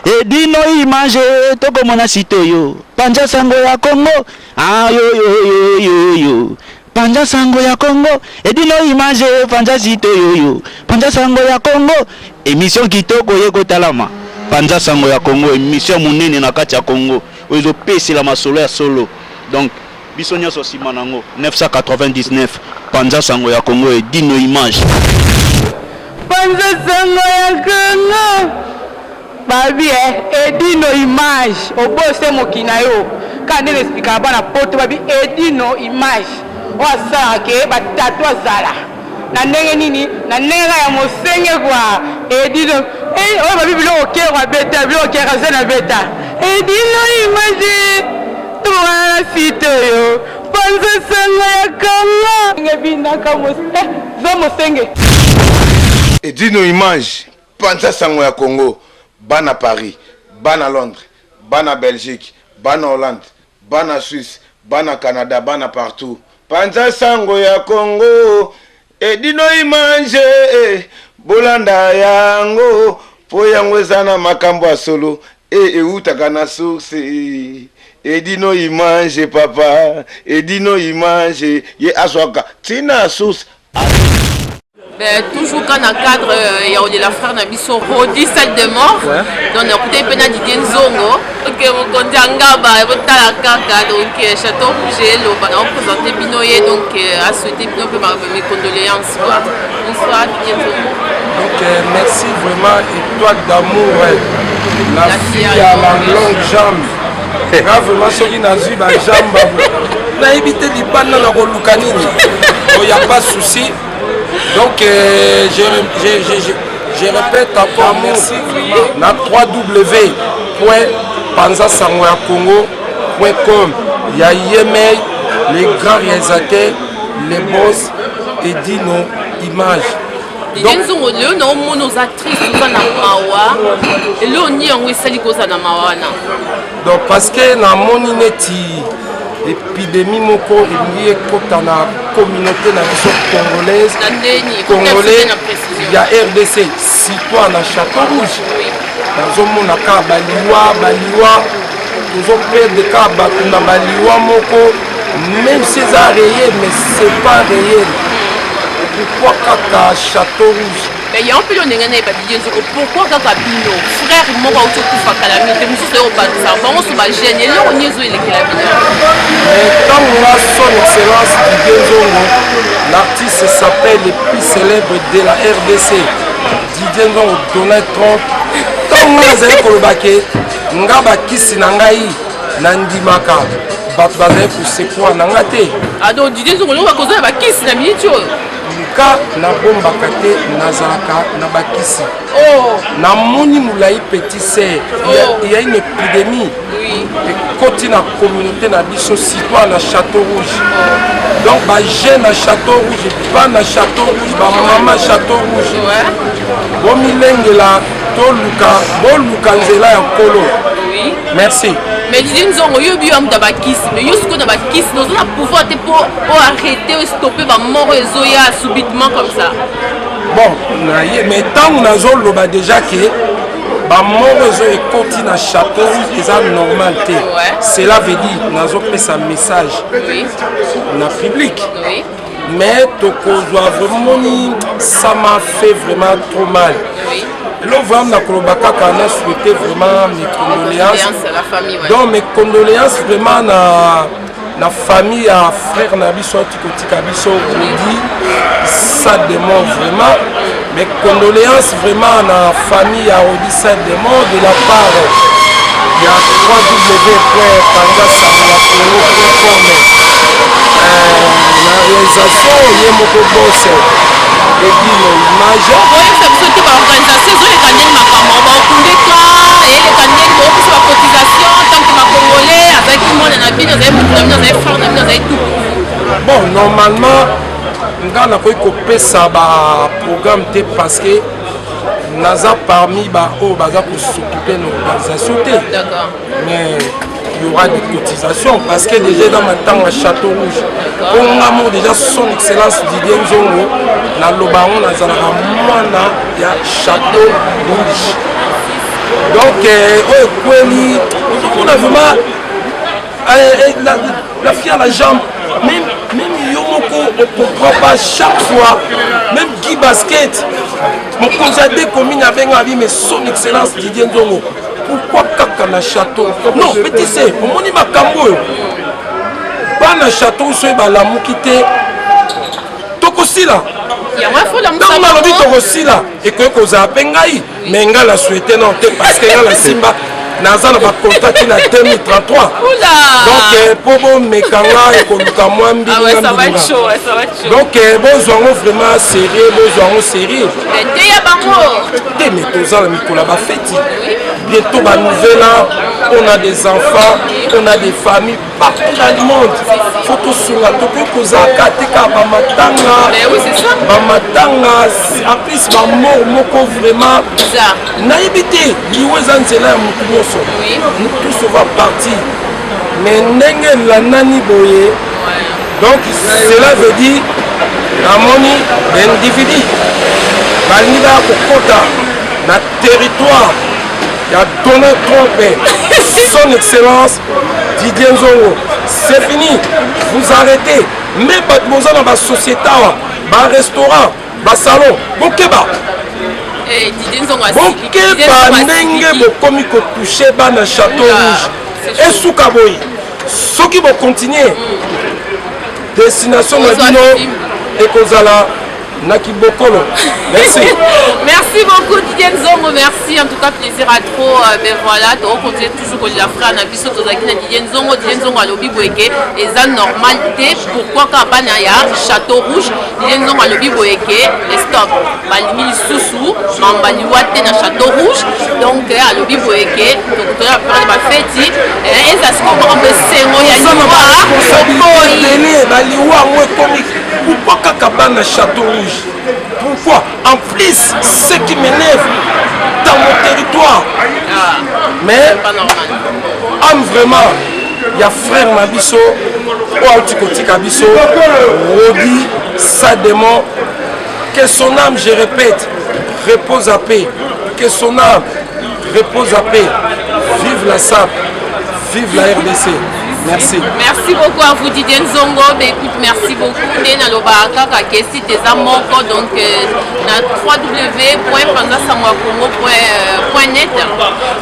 Edino image tokomona site oyo panza sango ya Congo ayoyoyoyoyo panza sango ya Congo Edino image panza site oyoyo panza sango ya Congo emission kitoko ye kotalama panza sango ya Congo emission monene na kati ya Congo oyo ezopesela masolo ya solo donc biso nyonso nsima nango 999 panza sango ya Congo Edino image. Panza sango ya Congo babi eh, Edino image obose mokili na yo kaka nde naexplikaka bana poto babi Edino image oyo asalaka ke batatu azala na ndenge nini na ndenge kaka ya mosenge kua Edino eh, oyo babi biloko kero abeta biloko kero aza na beta Edino image tobongana na site oyo panza sango ya Congo ndenge binaka eh, zo mosenge. Edino image panza sango ya Congo bana Paris bana Londres bana Belgique bana Hollande bana Suisse bana Canada bana partout panza sango ya Congo Edino image eh, bolanda yango po yango eza na makambo ya solo e eutaka na source Edino image papa Edino image ye azwaka ntina source. Ben, toujours quand na cadre euh, ya olela frère na biso Rodi salle de mort ouais. Donc nakutaki mpe na Didier Nzongo ok mokonzi ya ngaba botala kaka donc euh, Château Rouge eloba na oprésente bino ye donc euh, asouhaite bino mpe mes condoléances quoi. Bonsoir Didier Nzongo. Donc merci vraiment étoile d'amour la, la fille à la longue jambe nga vraiment soki nazwi bajambe nayebi te libanda na koluka nini ya pas souci. Donc euh, je, je, je, je, je répète encore merci na www.panzasangoyacongo.com ya Yemei, les grands réalisateurs, les boss Edino Image. Didier Nzongo lelo na omona oza triste oza na mawa eloo nini yango esali kozala na mawa wana? Donc parce que namoni neti épidémie moko elingi ekota na communauté na biso congolaise congolais ya RDC surtout na Château Rouge nazomona kaka baliwa baliwa tozoperdre kaka bato na baliwa moko même si eza réel mais c'est pas réel. Pourquoi kaka Château Rouge? Mais yango mpe ndenge nayeba Didier Nzoko pourquoi kaka bino frère moko auti okufa kala mingi te mosusu oyo obakisa bango so bajeune eloko nini ezoelekela bino? Ntango nga son excellence Didier Nzongo, l'artiste s'appelle le plus célèbre de la RDC, Didier Nzongo Donald Trump, ntango nga nazali koloba ke nga bakisi na ngai nandimaka bato bazali kosekwa na nga te. Ah donc Didier Nzongo eloko bakozala bakisi na miniti oyo? Nga nabombaka te, nazalaka na bakisi. Oh. Namoni molai petit sœur, oh. Il y a une épidémie oui. Ekoti na communauté na biso surtout na Château Rouge. Oh. Donc ba jeune na Château Rouge, bana Château Rouge, ba mama Château Rouge. Ouais. Bomilengela toluka boluka nzela ya nkolo. Oui. Merci. Mais Didier Nzongo yo biyo amuta bakisi mais yo sikoyo na bakisi noza na pouvoir te po o arrêter o stopper ba mort ezoya subitement comme ça. Bon, na ye mais ntango nazoloba déjà ke bamort ezo ekoti na Château Rouge eza normal te. Ouais. Cela veut dire nazopesa message oui. na public. Oui. Mais tokozwa vraiment moni ça m'a fait vraiment trop mal. Oui. Eloko vraiment nakoloba kaka na souhaiter vraiment mes condoléances. À la famille, ouais. Donc mes condoléances vraiment na na famille ya frère na biso atikotika biso Rodi ça demande vraiment mes condoléances vraiment na famille ya Rodi ça demande de la part ya www.panzasangoyacongo.com na réalisation ye moko boss Edino Image. Oyebisa biso te baorganisation ezoleka ndeni makambo bakundeka eleka ndeni boopesa bacotisation tant que bacongolais azalaki mwana na bino azali motu na bino azali frère na bino azali tout. Bon, normalement nga nakoki kopesa baprogramme te parce que naza parmi baoyo baza kosoccupe na organisation te. D'accord. Mais il y aura des cotisations parce que déjà dans ma temps à Château Rouge nga moko déjà son excellence Didier Nzongo naloba yango nazalaka mwana ya Château Rouge. Donc oyo ekweli ozomona vraiment la fille à la jambe, même, même yo moko ocomprend pas chaque fois. Même Guy Basket, mokonzi ya deux commune, abenga abi: mais son excellence Didier Nzongo, pourquoi kaka na château? Non, petit c omoni makambo oyo, bana château soki balamuki te, tokosila. Ntango nalobi tokosila, ekoki kozala mpe ngai, mais ngai na souhaite non te, parce que ngai na simba naza na bacontrat ti na 2033. Donc mpo bomeka nga, ekoluka mwa mbilinga. Donc bozwa yango vraiment sérieux, bozwa yango sérieux te. Mais toza na mikolo ya bafeti, bientôt banouvel an. On a des enfants, on a des familles partout dans le monde. Faut tosunga. Tokoki kozalaka te kaka bamatanga, bamatanga, en plus bamort moko vraiment nayebi te. Liwa eza nzela ya motu nyonso, nous tous on va partir, mais ndenge elandani boye, donc cela veut dire namoni baindividu balingi baya kokɔta na territoire ya Donald Trump, son excellence Didier Nzongo. C'est fini, vous arrêtez. Mais bato boza na basociété awa, barestaurant, basalon, bokeba, bokeba ndenge bokomi kotouche bana Château Rouge. Esuka boye. Soki bokontinue, destination na bino ekozala na kibokolo. Merci. Merci beaucoup, Didier Nzongo, merci. En tout cas, plaisir à trop. Ben voilà, tokocontinue toujours kolela frère na biso. Tozalaki na Didier Nzongo. Didier Nzongo alobi boye ke eza normal te, pourquoi kaka bana ya Château Rouge? Didier Nzongo alobi boye ke stop, balingi lisusu mamba liwa te na Château Rouge. Donc alobi boye ke tokotoya bapere bafeti eza sikoyo makambo esengo ya liwa. Okoyi baliwa yango ekomi. Pourquoi kaka bana Château Rouge? Pourquoi? En plus, ce qui m'énerve dans mon territoire, ah, mais âme vraiment ya frère na biso oyo auti kotika biso, Rodi Sademon, que son âme, je répète, repose à paix, que son âme repose à paix. Vive la SAP, vive la RDC. Merci. Merci beaucoup à vous, Didier Nzongo. Ben, écoute, merci beaucoup. Nde nalobaka kaka ke site eza moko, donc na www.panzasangoyacongo.net.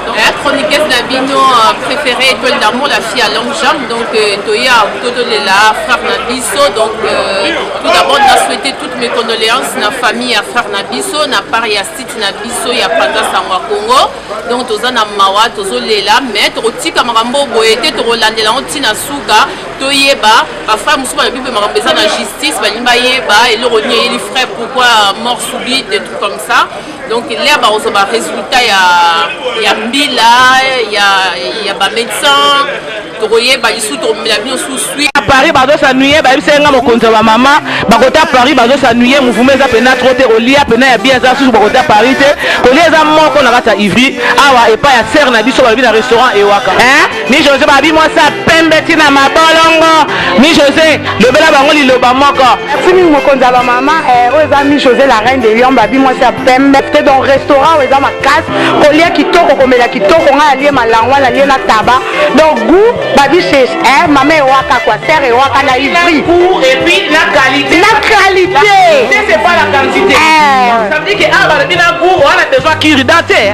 Donc chroniqueuse na bino préférée, Étoile d'amour, la fille à longue jambe. Donc toya totolela frère na biso. Donc tout d'abord na souhaité toutes mes condoléances na famille ya frère na biso, na part ya site na biso ya Panza Sango ya Congo. Donc toza na mawa, tozolela, mais tokotika makambo boye te, tokolandela yango ntina suka, toyeba. Bafrère mosusu balobi mpe makambo eza na justice, balingi bayeba eloko nini eyeli frère, pourquoi mort subite, des trucs comme ça. Donc l'heure bakozwa barésultat ya mbila ya bamédecin, tokoyeba lisusu, tokomela bino susui. Paris bazosanuye, bayebisa nga mokonzi ya bamama bakota Paris bazosanuye. Mouvement eza mpena trop te. Kolia mpena ya bien eza susu, bakota Paris te. Kolia eza moko na kati ya Ivry awa, epai ya sere na biso, balobi na restaurant Ewaka. Mi José, babi mwasi ya pembe ntina mabolongo. Mi José, lobela bango liloba moko. Merci mingi, mokonzi ya bamama. Oyo eza Mi José, la reine de Lion, babi mwasi ya pembe te. Donc restaurant oyo eza makasi, kolia kitoko, komela kitoko. Ngai alie malangwa, nalie na taba, donc goût babi chez mama Ewaka quoi, sœur Ewaka na Ivry. Et puis la qualité. La qualité. C'est pas la quantité. Ça veut dire que ah, balobi na goût wana, besoin kirida te. A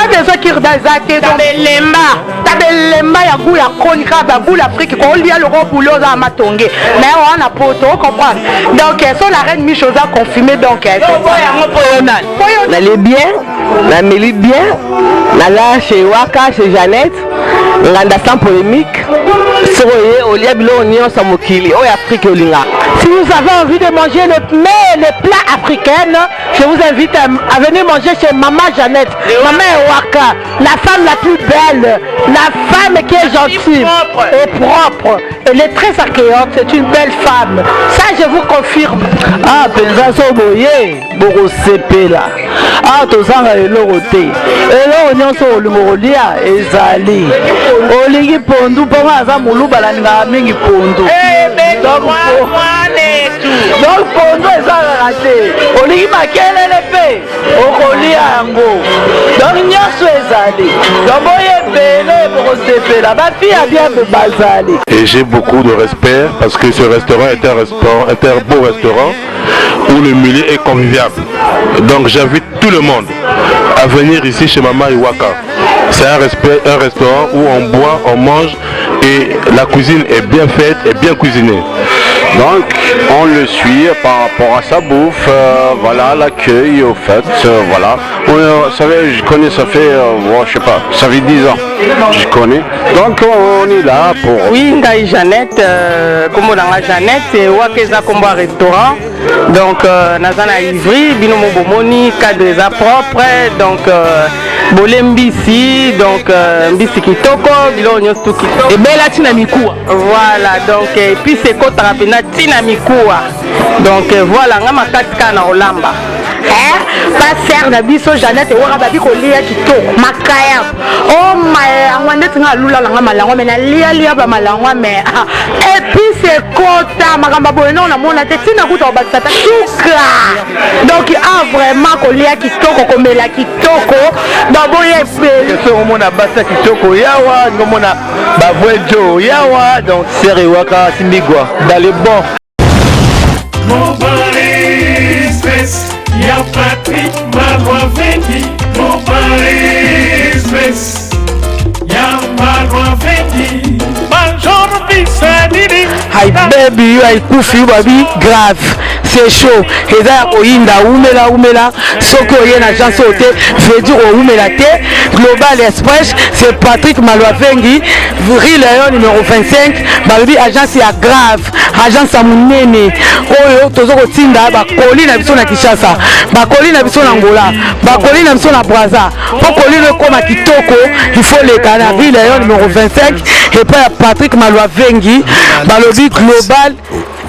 besoin kirida eza te. Tabelemba. Tabelemba ya goût ya koni kaka baboule Afrique, kolia loko boule oza na matonge mais wana poto, ocomprendre. Donc so la reine Miche oza confirmé, donc yango mpo yo nani? Nali bien, nameli bien, naza chez Waka, chez Jeannette Nganda, sans polémique. Soki oye, olia biloko nyonso ya mokili oyo Afrique olingaka. Si vous avez envie de manger le mets, les plats africains, je vous invite à venir manger chez Maman Jeannette, Maman Ewaka, la femme la plus belle, la femme qui est gentille et propre. Elle est très accueillante, c'est une belle femme. Ça, je vous confirme. Ah, mpenza so boye bokosepela. Awa tozanga eloko te, eloko nyonso olingo kolia ezali. Olingi pondu, mpongo aza moluba, nalingaka mingi pondu. Donc pondo ezalaka te, olingi makelele mpe okolia yango. Donc nyonso ezali. Donc boye ebele bokosepela, ba fille ya bien bazali. Et j'ai beaucoup de respect parce que ce restaurant est un restaurant, est un beau restaurant où le milieu est convivial. Donc j'invite tout le monde à venir ici chez Mama Iwaka. C'est un, respect, un restaurant où on boit, on mange et la cuisine est bien faite et bien cuisinée. Donc on le suit par rapport à sa bouffe, voilà l'accueil au fait, voilà. On, savez, je connais, ça fait, bon, je sais pas, ça fait 10 ans, je connais. Donc on est là pour... Oui, ngai Jeannette, kombo nanga Jeannette, Ewaka eza kombo ya restaurant. Donc naza na Ivry, bino mo bomoni, cadre eza propre, donc bole mbisi, donc mbisi kitoko, biloko nyonso tu kitoko. Ebela tina mikuwa. Voilà, donc épice ekotaka mpenza tina mikuwa. Donc voilà, nga makasi kaka na kolamba. Pasteur na biso Jeannette Ewaka babi kolia kitoko makaya o malangwa ndeti nga alula nanga malangwa me nalialia ba malangwa me épice ekota makambo boye no namona te ntina kuta kobakisa ta suka. Donc vraiment kolia kitoko, komela kitoko, donc boye ebele. Soki omona basi ya kitoko yawa, ngomona bavwejo yawa, donc sere Ewaka simbigwa dans le bon. Global Express, ya Patrick Malwavendi. Global Express, ya Malwavendi. Major Bisadidi. Hi baby, yo aikufi yo babi grave, c'est chaud, eza ya koyinda. Umela umela, soki oye na agence oyo te, veut dire oumela te. Global Express, c'est Patrick Malwavengi, rue Léon numéro 25. Balobi agence ya grave, agence ya monene oyo toza kotinda bakoli na biso na Kinshasa, bakoli na biso na Angola, bakoli na biso na Brazza. Mpo koli no ekóma kitoko, il faut leka na rue Léon numéro 25 epai ya Patrick Malwavengi. Balobi Global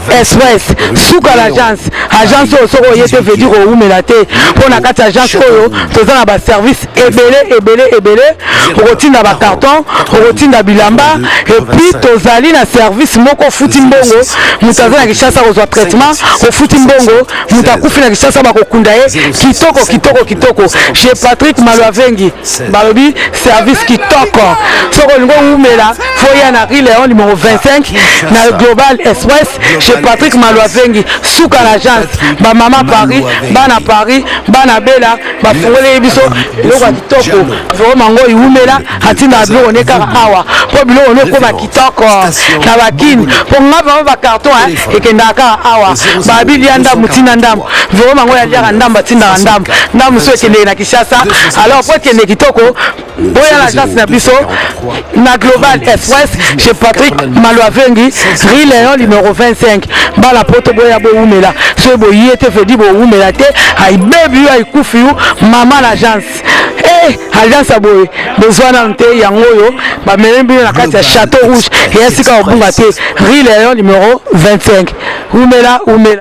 Express, suka l'agence. Agence oyo soki oye te, veut dire oumela te, mpo na kati ya agence oyo toza na baservice ebele ebele ebele. Okotinda bacarton, okotinda bilamba, et puis tozali na service moko, ofuti mbongo, moto aza na Kinshasa kozwa traitement, ofuti mbongo, moto akufi na Kinshasa bakokunda ye kitoko kitoko kitoko. Chez Patrick Malwavengi, balobi service kitoko. Soki olingi oumela, fo ya na rue Léon numéro 25 na Global Express chez Patrick Malwavengi, suka na agence. Bamama Paris, bana Paris, bana Bela, bafungoleli biso biloko ya kitoko. Vraiment ngo iwumela, atindaka biloko ne kaka awa mpo biloko ne ekóma kitoko na bakini. Mpo nga vraiment bacarton ekendaka kaka awa. Babilia ndambu ntina ndambu, vraiment ngo yaliaka ndambu, atindaka ndambu ndambu so ekendeke na Kinshasa. Alors po ekende kitoko, boya na agence na biso na Global Express chez Patrick Malwavengi, rue Léon numéro 25. Bala poto, boya bowumela. Soki boye te, vedi bowumela te. Ayibebi yo, ayikufi yo mama na agence. Agence ya boye bozwa nanu te. Yango oyo bamemi bino na kati ya Château Rouge, eya sika kobunga te, rue Léon numéro 25. Umela umela.